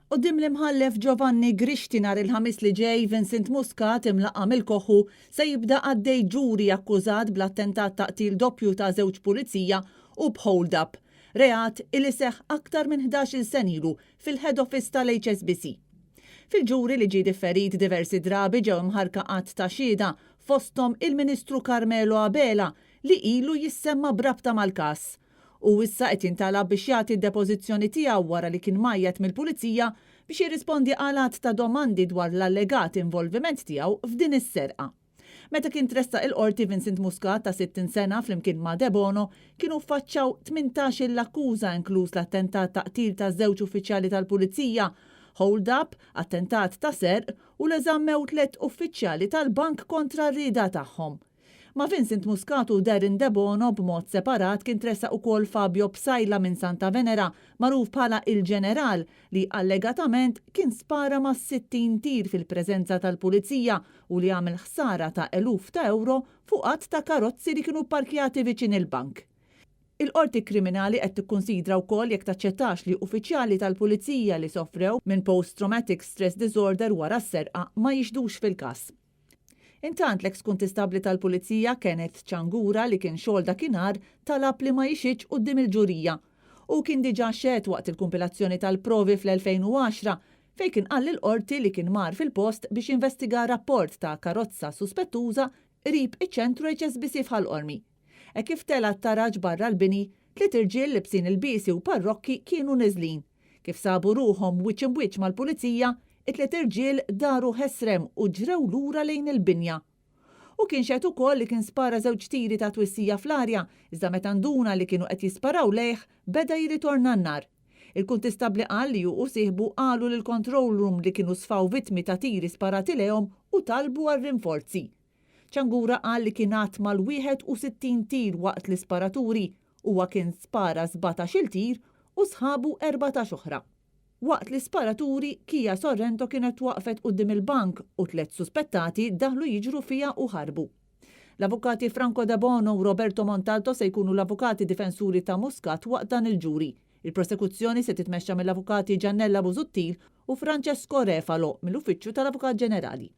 Quddiem l-Imħallef Giovanni Grixti nhar il-Ħamis li ġej, Vincent Muscat, imlaqqam il-Koħħu, se jibda għaddej ġuri akkużat bl-attentat ta' qtil doppju ta' żewġ pulizija u b'hold up, reat illi seħħ aktar minn 11-il sena ilu fil-head office tal-HSBC. Fil-ġuri li ġie differit diversi drabi ġew imħarrka għadd ta' xhieda, fosthom il-Ministru Carmelo Abela li ilu jissemma b'rabta mal-każ. U issa qed jintalab biex jagħti d-depożizzjoni tiegħu wara li kien mgħajjat mill-Pulizija biex jirrispondi għal għadd ta' domandi dwar l-allegat involviment tiegħu f'din is-serqa. Meta kien tressaq il-Qorti Vincent Muscat ta' 60 sena flimkien ma' Debono kienu ffaċċaw 18-il akkuża inkluż l-attentat ta' qtil ta' żewġ uffiċjali tal-Pulizija, hold up, attentat ta' serq u li żammew tlett uffiċjali tal-bank kontra r-rieda tagħhom. Ma' Vincent Muscat u Darren Debono b'mod separat kien tressaq ukoll Fabio Psaila minn Santa Venera, magħruf bħala Il-Ġeneral, li allegatament kien spara mas-60 tir fil-preżenza tal-Pulizija u li għamel ħsara ta' eluf ta' ewro fuq għadd ta' karozzi li kienu pparkjati viċin il-bank. Il-Qorti Kriminali qed tikkunsidra wkoll jekk taċċettax li uffiċjali tal-Pulizija li sofrew minn post-traumatic stress disorder wara s-serqa ma jixhdux fil-każ. Intant, l-eks kuntistabbli tal-Pulizija Kenneth Ciangura li kien xogħol dakinhar talab li ma jixhidx quddiem il-ġurija. Hu kien diġà xehed waqt il-kumpilazzjoni tal-provi fl-2010 fejn kien qal lill-Qorti li kien mar fil-post biex jinvestiga rapport ta' karozza suspettuża qrib iċ-ċentru HSBC f'Ħal Qormi. Hekk kif tela' t-taraġ barra l-bini, tliet irġiel libsin ilbiesi u parrokki kienu neżlin. Kif sabu ruħhom wiċċ imb'wiċċ mal-pulizija, it-tliet irġiel daru ħesrem u ġrew lura lejn il-binja. Hu kien xehed ukoll li kien spara żewġ tiri ta' twissija fl-arja, iżda meta nduna li kienu qed jisparaw lejh, beda jirritorna n-nar. Il-kuntistabbli qal li hu u sieħbu qalu lill-control room li kienu sfaw vittmi ta' tiri sparati lejhom u talbu għal rinforzi. Ciangura qal li kien għadd mal-61 tir waqt l-isparaturi. Huwa kien spara 17-il tir u sħabu 14 oħra. Waqt l-isparaturi, Kia Sorrento kienet twaqqfet quddiem il-bank u tlett suspettati daħlu jiġru fiha u ħarbu. L-Avukati Franco Debono u Roberto Montalto se jkunu l-avukati difensuri ta' Muscat waqt dan il-ġuri. Il-prosekuzzjoni se titmexxa mill-Avukati Giannella Busuttil u Francesco Refalo mill-Uffiċċju tal-Avukat Ġenerali.